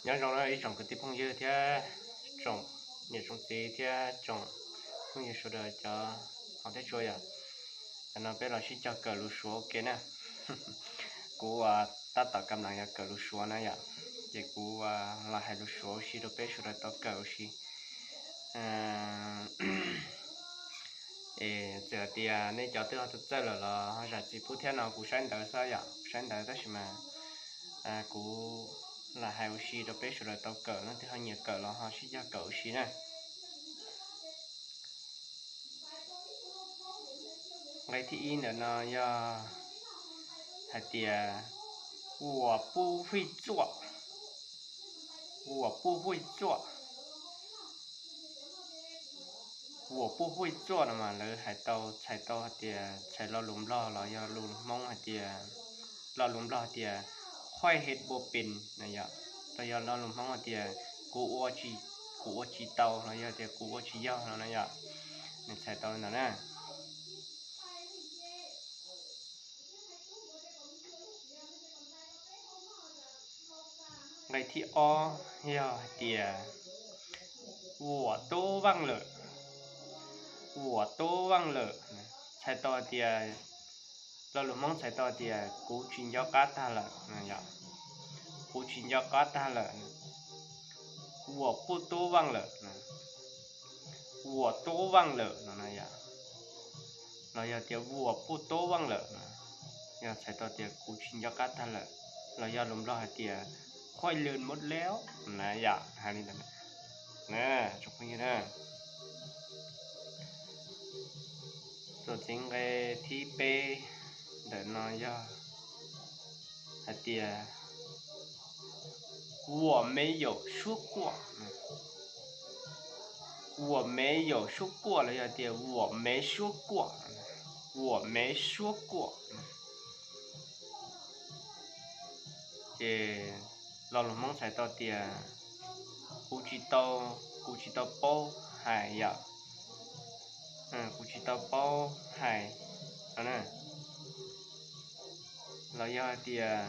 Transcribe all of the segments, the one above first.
Nyob zoo na ib tsoom kwv tij phooj ywg thiab tsoom niam tsoom txiv thiab tsoom phooj ywg sawv daws cov hauv teb chaws yom. Tam no peb los sib cog kawm lus Suav ua ke na. Kuv ua tab tom kam lam yog kawm lus Suav na yom, ces kuv los hais lus Suav ua si rau peb sawv daws tau kawm ua si. Es txawm hais tias nej cov twb ho txawj lawm los ho zam txim pub thiab no, kuv saib ntawv xwb yom, kuv saib ntawv tab sis mas kuv lam hais ua si rau peb sawv daws tau kawm, leej twg ho nyiam kawm los ho sib cog kawm ua si na. Nqe thib ib ntawm no yog hais tias 我不会做, 我不会做. 我不会做 no mas lawv hais tau, txhais tau hais tias, txhais lo lus Nplog los yog lo lus Hmoob hais tias, lo lus Nplog hais tias ข้อยเฮ็ดบ่เป็น no yom, los yog lo lus Hmoob hais tias kuv ua, kuv ua tsis tau los yog tias kuv ua tsis yog no na yom. Nws txhais tau li ntawd na. Nqe thib ob yog hais tias 我都忘了, 我都忘了. Txhais tau hais tias, lo lus Hmoob txhais tau hais tias kuv tsis nco qab tag lawm no yom. Kuv tsis nco qab tag lawm. 我不都忘了, 我都忘了 no na yom. Los yog tias 我不都忘了 no, yog txhais tau tias kuv tsis nco qab tag lawm, los yog lus Nplog hais tias ข้อยลืมหมดแล้ว na yom, hais li ntawd na. Tsoom phooj ywg na, txuas ntxiv nqe thib peb ntawm no yog hais tias 我没有说过, 我没有说过 los yog tias 我没说过, 我没说过. Ces lo lus Hmoob txhais tau tias kuv tsis tau, kuv tsis tau paub hais yom. Kuv tsis tau paub hais no na. Los yog hais tias,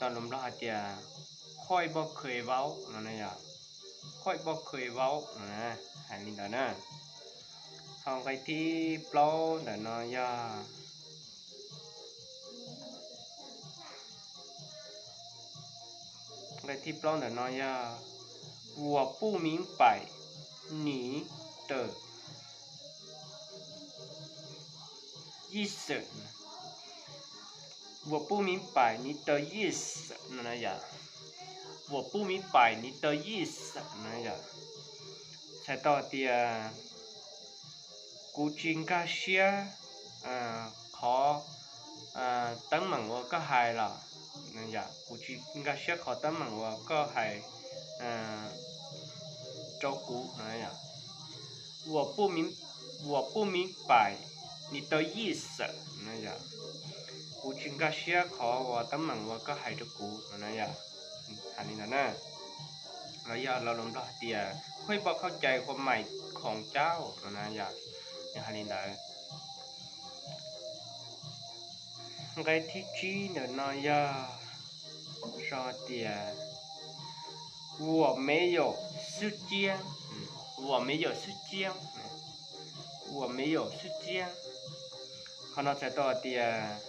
lo lus Nplog hais tias ข้อยบ่เคยเว้า no na yom. ข้อยบ่เคยเว้า no na, hais li ntawd na. Ho nqe thib plaub ntawm no yog, nqe thib plaub ntawm no yog 我不明白你的意思, 我不明白你的意思 no na yom. 我不明白你的意思 no na yom. Txhais tau tias kuv tsis nkag siab qhov teeb meem uas koj hais los, kuv tsis nkag siab qhov teeb meem uas koj hais rau kuv no. 我不明白你的意思 no yom. Kuv tsis nkag siab qhov uas teeb meem uas koj hais rau kuv no na yom. Hais li ntawd na. Los yog lo lus Nplog hais tias ข้อยบ่เข้าใจความหมายของเจ้า no na yom. Nws hais li ntawd. Nqe thib tsib ntawm no yog sau tias 我没有时间, 我没有时间. Qhov no txhais tau hais tias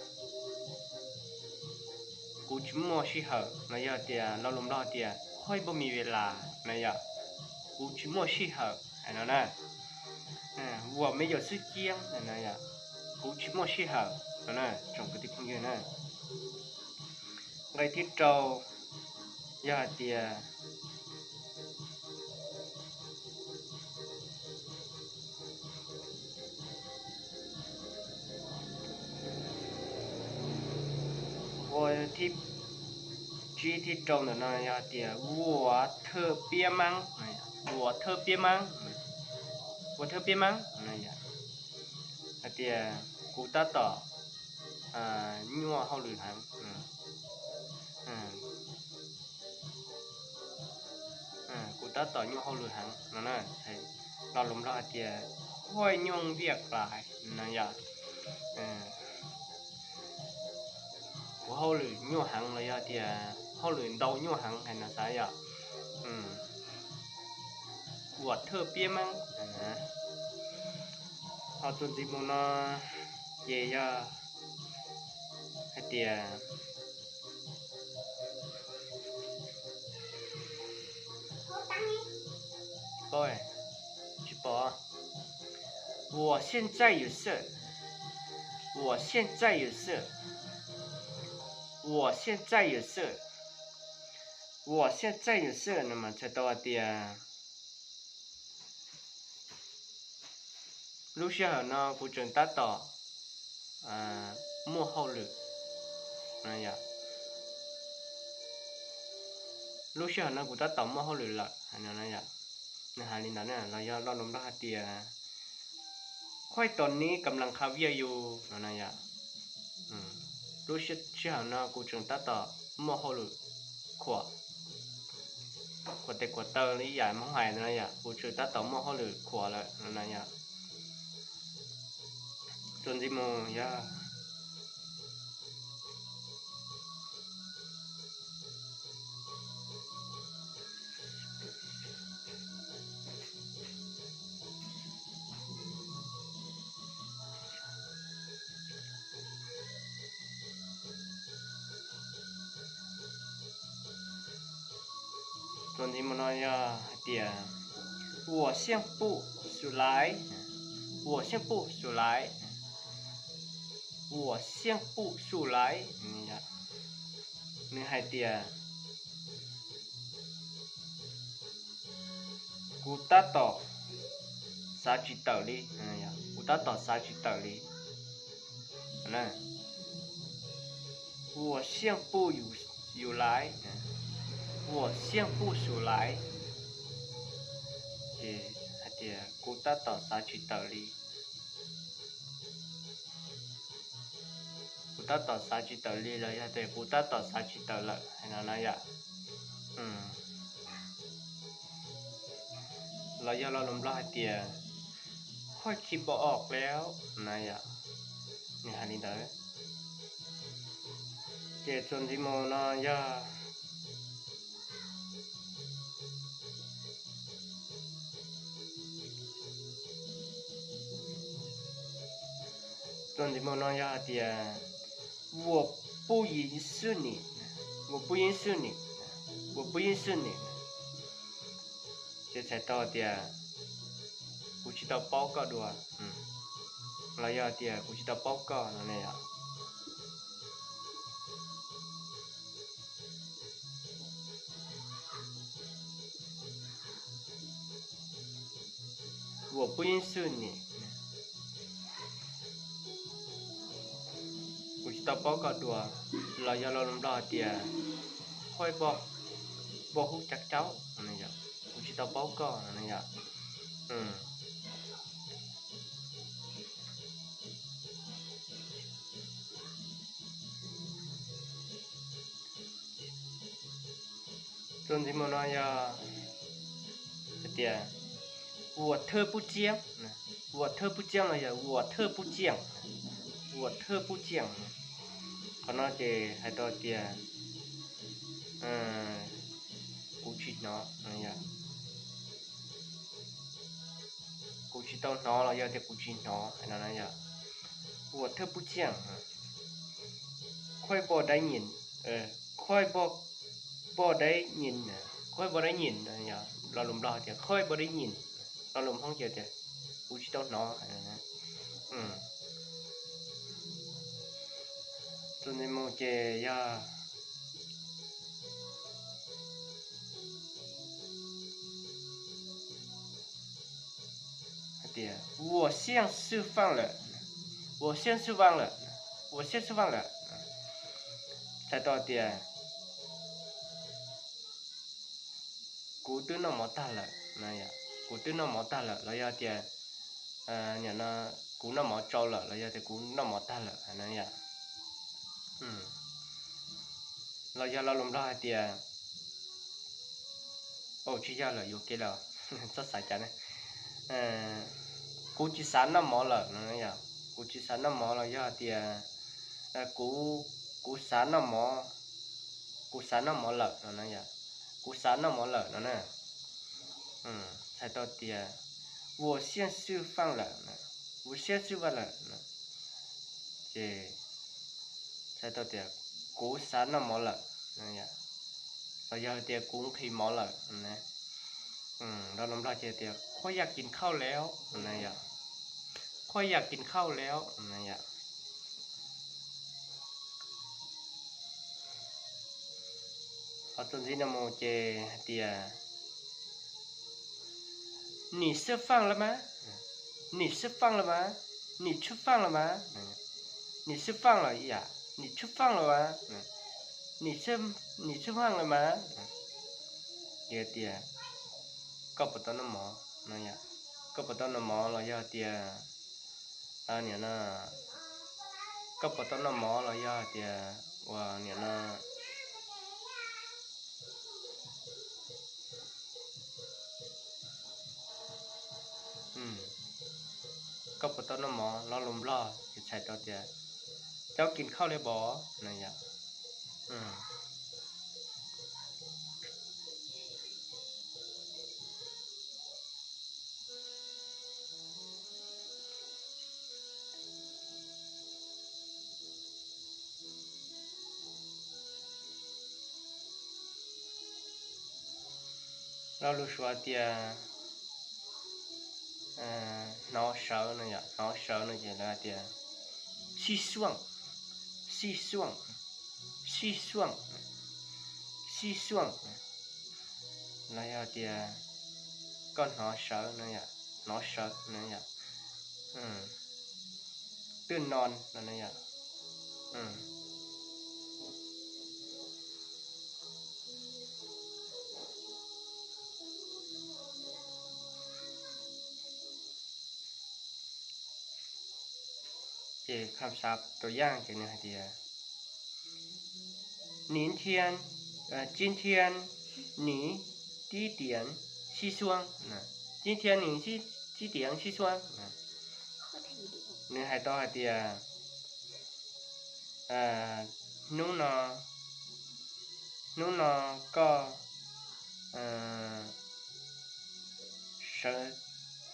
kuv tsis muaj sij hawm, los yog tias lo lus Nplog tias ข้อยบ่มีเวลา no yom. Kuv tsis muaj sij hawm hais no na. 我没有时间 no na yom. Kuv tsis muaj sij hawm no na, tsoom kwv tij phooj ywg na. Nqe thib rau yog hais tias ua thib tsib thib rau ntawm no yog tias 我特别忙, 我特别忙, 我特别忙 no yom. Hais tias kuv tab tom nyuaj hauj lwm heev. Kuv tab tom nyuaj hauj lwm heev no na. Lo lus Nplog hais tias ค่อยยุ่งเวียกหลาย no yom. Kuv hauj lwm nyuaj heev los yog tias hauj lwm ntau nyuaj heev hais no xav yom. 我特别忙. Ho txuas ntxiv mus no ces yog hais tias 我现在有事儿, 我现在有事儿, 我现在有事儿 no mas txhais tau hais tias lub sij hawm no kuv tseem tab tom muaj hauj lwm. Lub sij hawm no kuv tab tom muaj hauj lwm lawm. Nws hais li ntawd los yog lo lus Nplog hais tias 快点, 你 กำลัง คาเวียอยู่ no na yom. Lub sij hawm no kuv tseem tab tom muaj hauj lwm khuam, khuam tes khuam taw li ib yam Hmoob hais no na yom, kuv tseem tab tom muaj hauj lwm khuam lawm no na yom. Txuas ntxiv mus yog txuas ntxiv mus no yog hais tias 我宣布 sum lais, 我宣布 sum lais, 我宣布 sum lais. Nws hais tias kuv tab tom xav tsis tawm li, kuv tab tom xav tsis tawm li. 我宣布 sum lais, 我宣布 sum lais. Ces hais tias kuv tab tom xav tsis tawm li. Kuv tab tom xav tsis tawm li los yog tias kuv tab tom xav tsis tawm lawm hais no na yom. Los yog lo lus Nplog hais tias ค่อยคิดบ่ออกแล้ว na yom. Nws hais li ntawd. Ces txuas ntxiv mus no yog txuas ntxiv mus no yog hais tias 我不允许你, 我不允许你, 我不允许你. Ces txhais tau tias kuv tsis tau paub koj dua, los yog tias kuv tsis tau paub koj no ne yom. 我不允许你, kuv tsis tau paub koj dua, los yog lo lus Nplog hais tias ค่อยบ่, บ่ฮู้จักเจ้า no ne yom. Kuv tsis tau paub koj no ne yom. Txuas ntxiv mus no yog hais tias 我听不见, 我听不见 los yog 我听不见, 我听不见. Qhov no ces hais tau tias kuv tsis hnov, kuv tsis tau hnov los yog tias kuv tsis hnov hais no na yom. 我听不见, ค่อยบ่ได้ยิน, ค่อยบ่ได้ยิน, ค่อยบ่ได้ยิน no yog lo lus Nplog tias ค่อยบ่ได้ยิน, lo lus Hmoob ces tias kuv tsis tau hnov. Txuas ntxiv mus ces yog hais tias 我现在释放了, 我现在释放了, 我现在释放了. Txhais tau tias kuv twb noj mov tag lawm, kuv twb noj mov tag lawm los yog tias nim no kuv noj mov tsau lawm los yog tias kuv noj mov tag lawm no yom. Los yog lo lus Nplog hais tias, tsis yog lawm yuam kev lawm, txhob xav cas ne. Kuv tsis xav noj mov lawm no yom, kuv tsis xav noj mov los yog tias kuv, kuv xav noj mov, kuv xav noj mov lawm no na yom. Kuv xav noj mov lawm no na. Txhais tau tias 我现在放了, 我现在放了, ces txhais tau tias kuv xav noj mov lawm, los yog tias kuv nqhis mov lawm. Lo lus Nplog ces tias 快要กินข้าวแล้ว, 快要กินข้าวแล้ว. Ho txuas ntxiv no mus ces hais tias 你吃饭了吗, 你吃饭了吗, 你吃饭了吗, 你吃饭了呀, 你吃饭了吗, 你吃饭了吗. Ces tias koj puas tau noj mov no yom. Koj puas tau noj mov los yog tias, niam no, koj puas tau noj mov los yog tias ua niam no. Koj puas tau noj mov, lo lus Nplog ces txhais tau tias cháu กินข้าวแล้วบ่ no yom. Lo lus Suav tias hnov sawv no yom, hnov sawv no ces lawv hais tias 吸酸, 吸酸, 吸酸, 吸酸. Los yog tias koj hnov sawv no yom, hnov sawv no yom. Twb no no yom. Ces kham sab tus yaj ces nws hais tias 今天, 今天你几点起床, 今天你几点起床. Nws hais tau hais tias hnub no, hnub no koj sawv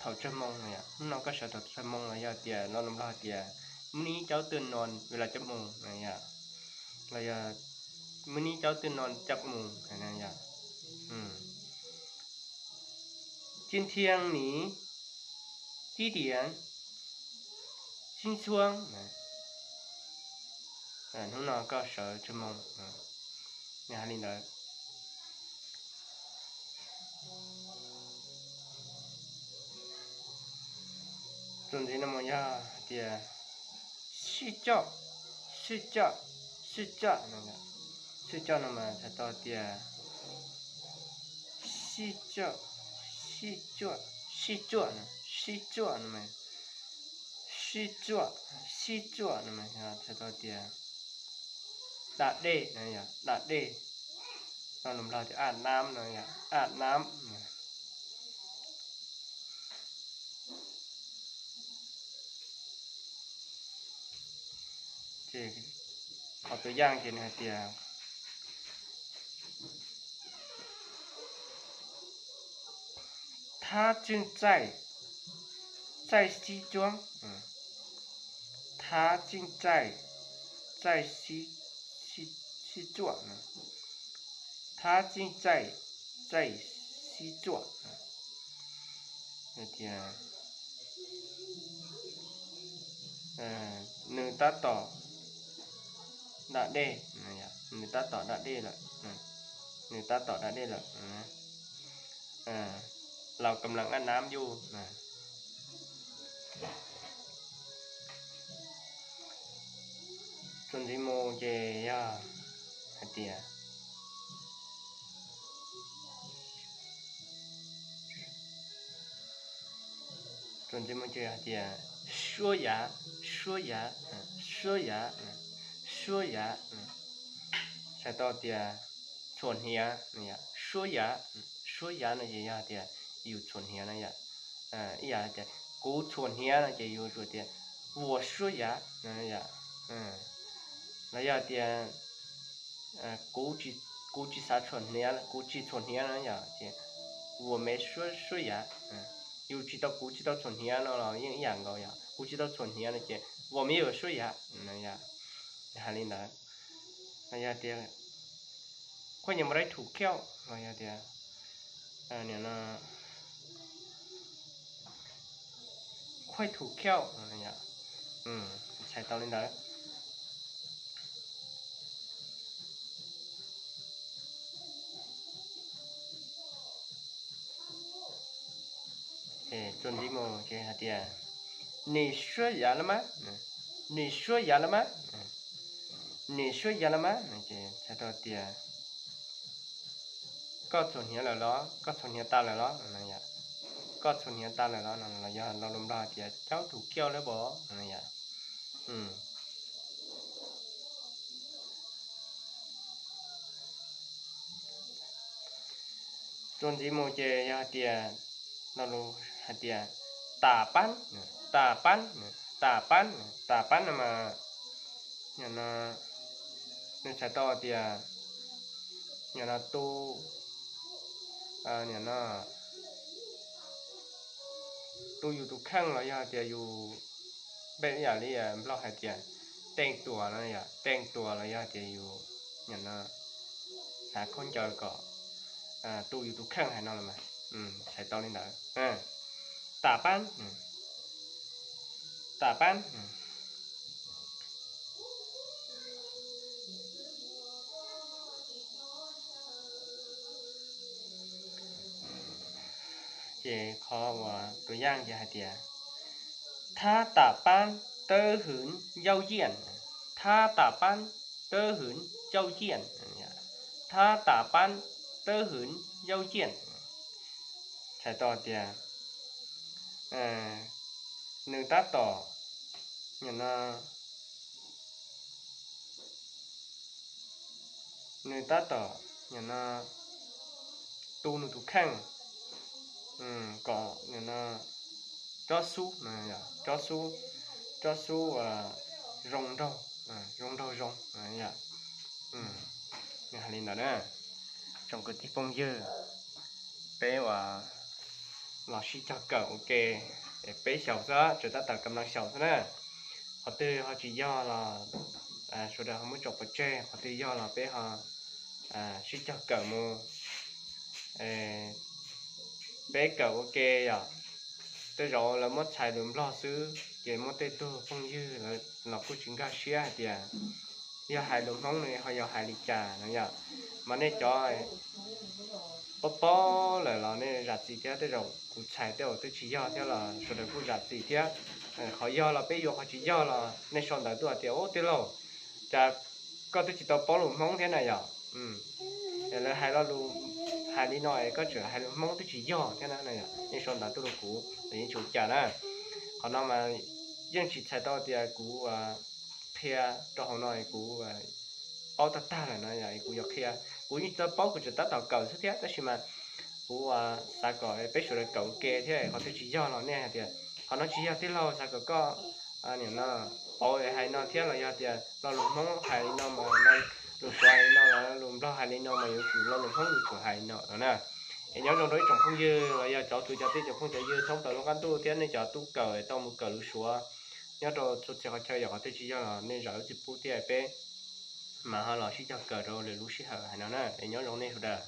thaum tsawg moo no yom, hnub no koj sawv thaum tsawg moo los yog tias lo lus Nplog hais tias มื้อนี้เจ้าตื่นนอนเวลาจักโมง no yom, los yog มื้อนี้เจ้าตื่นนอนจักโมง no yom. 今天你几点起床? Hnub no koj sawv tsawg moo? Nws hais li ntawd. Txuas ntxiv no mus yog hais tias 睡觉, 睡觉, 睡觉 no, 睡觉 no mas txhais tau tias 睡觉, 睡觉, 睡觉 no, 睡觉, 睡觉 no mas txhais tau tias da dej no yom, da dej. Lo lus Nplog tias อาบน้ำ no yom, อาบน้ำ. Ces qhov tus yaj ces nws hais tias 他正在, 在洗妆, 他正在, 在洗, 洗, 洗妆 no, 他正在, 在洗妆 no. Tias nws tab tom da dej, nws tab tom da dej lawm, nws tab tom da dej lawm. Los kam lees aj nab yuj. Txuas ntxiv mus ces yog hais tias, txuas ntxiv mus ces hais tias, 刷牙, 刷牙, 刷牙, 刷牙, txhais tau tias txhuam hniav. 刷牙, 刷牙 no ces yog tias yus txhuam hniav na yom. Ib yam tias kuv txhuam hniav no ces yus tsuas tias 我刷牙 no yom. Los yog tias kuv tsis, kuv tsis xav txhuam hniav, kuv tsis txhuam hniav no yom, ces 我没说刷牙, yus tsis tau, kuv tsis tau txhuam hniav no los yeej ib yam nkaus yom, kuv tsis tau txhuam hniav no ces 我没有刷牙 no yom. Hais li ntawd, yog tias 快点把它吐掉 los yog tias 快吐掉, txhais tau li ntawd. Txuas ntxiv mus ces hais tias 你刷牙了吗, 你刷牙了吗, 你刷牙了吗 ces txhais tau tias koj txhuam hniav lawm los, koj txhuam hniav tas lawm los, koj txhuam hniav tas lawm los no los yog lo lus Nplog hais tias 交吐掉了不 no yom. Txuas ntxiv mus ces yog hais tias, lo lus hais tias 打粄, 打粄, 打粄, 打粄 no mas nws txhais tau tias nim no tu, nim no tu yus tus kheej los yog tias yus, peb ib yam li Nplog hais tias แต่งตัว no yom, แต่งตัว los yog tias yus nim no hnav khaub ncaws kom tu yus tus kheej hais no los mas txhais tau li ntawd. 打粄, 打粄. Ces qhov uas tus yaj ces hais tias 他打粄都很妖艳, 他打粄都很妖艳, 他打粄都很妖艳. Txhais tau tias nws tab tom, nim no, nws tab tom nim no tu nws tus kheej kom nim no tsob xub, tsob xub, tsob xub zoo nraug, zoo nraug zoo. Nws hais li ntawd na. Tsoom kwv tij phooj ywg, peb uas los sib cog kawm ua ke, peb xyaum xwb, tseem tab tom kam no xyaum xwb na. Qhov twg ho tsis yog los sawv daws ho muab tso pov tseg, qhov twg yog los peb ho sib cog kawm mus. Peb kawm ua ke yom, tej zaum lawv muab txhais lus Nplog xwb ces muaj tej tug phooj ywg los kuj tsis nkag siab hais tias yog hais lus Hmoob ne ho yog hais li cas no yom. Mas nej cov paub paub lawm los nej zam txim thiab, tej zaum kuv txhais tej uas twb tsis yog thiab los sawv daws kuj zam txim thiab. Qhov yog los peb yuav, qhov tsis yog los nej sau ntawv tuaj hais tias ub tij laug, cas koj twb tsis tau paub lus Hmoob thiab na yom. Lawv hais lo lus, hais li no es koj tseem hais lus Hmoob twb tsis yog thiab na, nej sau ntawv tuaj rau kuv es yeej tsis ua cas na. Qhov no mas yeej tsis txhais tau tias kuv qhia rau hauv no es kuv paub tag tag lawm no yom, es kuv yuav qhia. Kuv yeej tsis tau paub, kuv tseem tab tom kawm xwb thiab, tab sis mas kuv xav kom peb sawv daws kawm ua ke thiab. Qhov twg tsis yog los nej hais tias qhov no tsis yog tij laug, xav kom koj nim no pauv hais no thiab los yog tias lo lus Hmoob hais li no mas, lus Suav hais li no los lus Nplog hais li no mas yuav tsum lo lus Hmoob yuav tsum hais li no no na. Es nyob zoo rau ib tsoom phooj ywg los yog cov kwv cov tij cov phooj cov ywg thoob plaws lub qab ntuj thiab nej cov tub kawm tau mus kawm lus Suav nyob rau txhua txhia qhov chaw, yog qhov twg tsis yog los nej zam lub txim pub thiab peb mas ho los sib cog kawm rau lwm lub sij hawm hais no na. Es nyob zoo nej sawv daws.